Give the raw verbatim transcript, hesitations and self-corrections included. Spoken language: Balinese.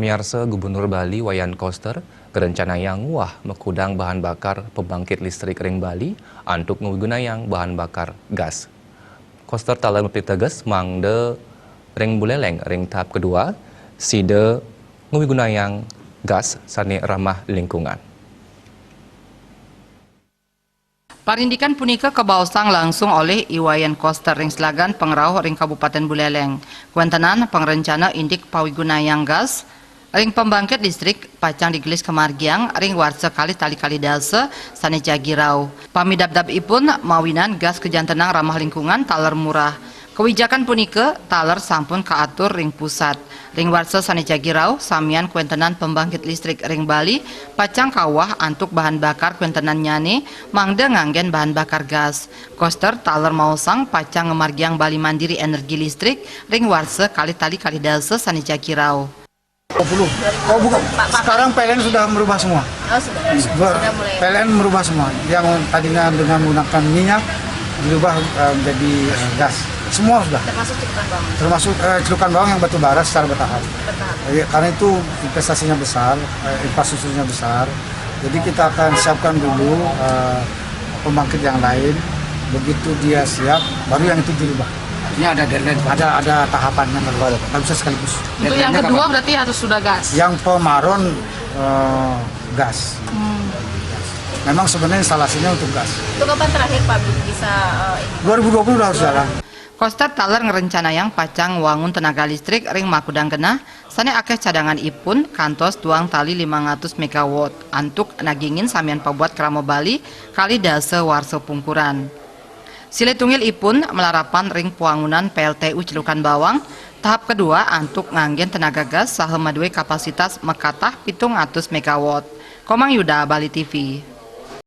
Miarsa, Gubernur Bali Wayan Koster ngerencanayang nguah makudang bahan bakar pembangkit listrik ring Bali antuk ngawigunayang bahan bakar gas. Koster taler mapiteges mangda ring Buleleng ring tahap kedua, sida ngawigunayang gas sane ramah lingkungan. Parindikan punika kabaosang langsung olih I Wayan Koster ring Selagan pangrauh ring Kabupaten Buleleng. Kawentenan pangrencana indik pawigunayang gas ring pembangkit listrik pacang digelis kamargiang ring warsa kalih tali kalih dasa sane jagi rauh. Pamidabdabipun mawinan gas kajantenang ramah lingkungan taler murah. Kawijakan punika taler sampun kaatur ring pusat. Ring warsa sane jagi rauh, samian kawentenan pembangkit listrik ring Bali pacang kawah antuk bahan bakar kawentenannyane mangda nganggen bahan bakar gas. Koster taler maosang pacang ngamargiang Bali Mandiri energi listrik ring warsa kalih tali kalih dasa sane jagi rauh. Dua puluh. Oh, bukan. Sekarang P L N sudah merubah semua. Oh, sudah. Sudah mulai. P L N merubah semua. Yang tadinya dengan menggunakan minyak dirubah, eh, menjadi, eh, gas. Semua sudah. Termasuk Celukan Bawang. Termasuk, eh, Celukan Bawang yang batu bara secara bertahap. Bertahap. Iya, karena itu investasinya besar, eh, infrastrukturnya besar. Jadi kita akan siapkan dulu, eh, pembangkit yang lain. Begitu dia siap, baru yang itu dirubah. Ini ada deadline, Pak? Ada, ada tahapannya, nggak bisa sekaligus. Untuk yang kedua berarti harus sudah gas? Yang pemaron, eh, gas. Hmm. Memang sebenarnya instalasinya untuk gas. Itu kapan terakhir, Pak, bisa, eh, ini? Dua ribu dua puluh udah harus jalan. Koster taler ngrencanayang pacang wangun tenaga listrik ring makudang genah, sane akeh cadanganipun kantos duang tali limang atus megawatt antuk nagingin samian pabuat krama Bali kalih dasa warsa pungkuran. Silih tunggilipun malarapan ring pawangunan P L T U Celukan Bawang tahap kedua antuk nganggen tenaga gas saha madue kapasitas makatah pitung atus megawatt. Komang Yuda, Bali T V.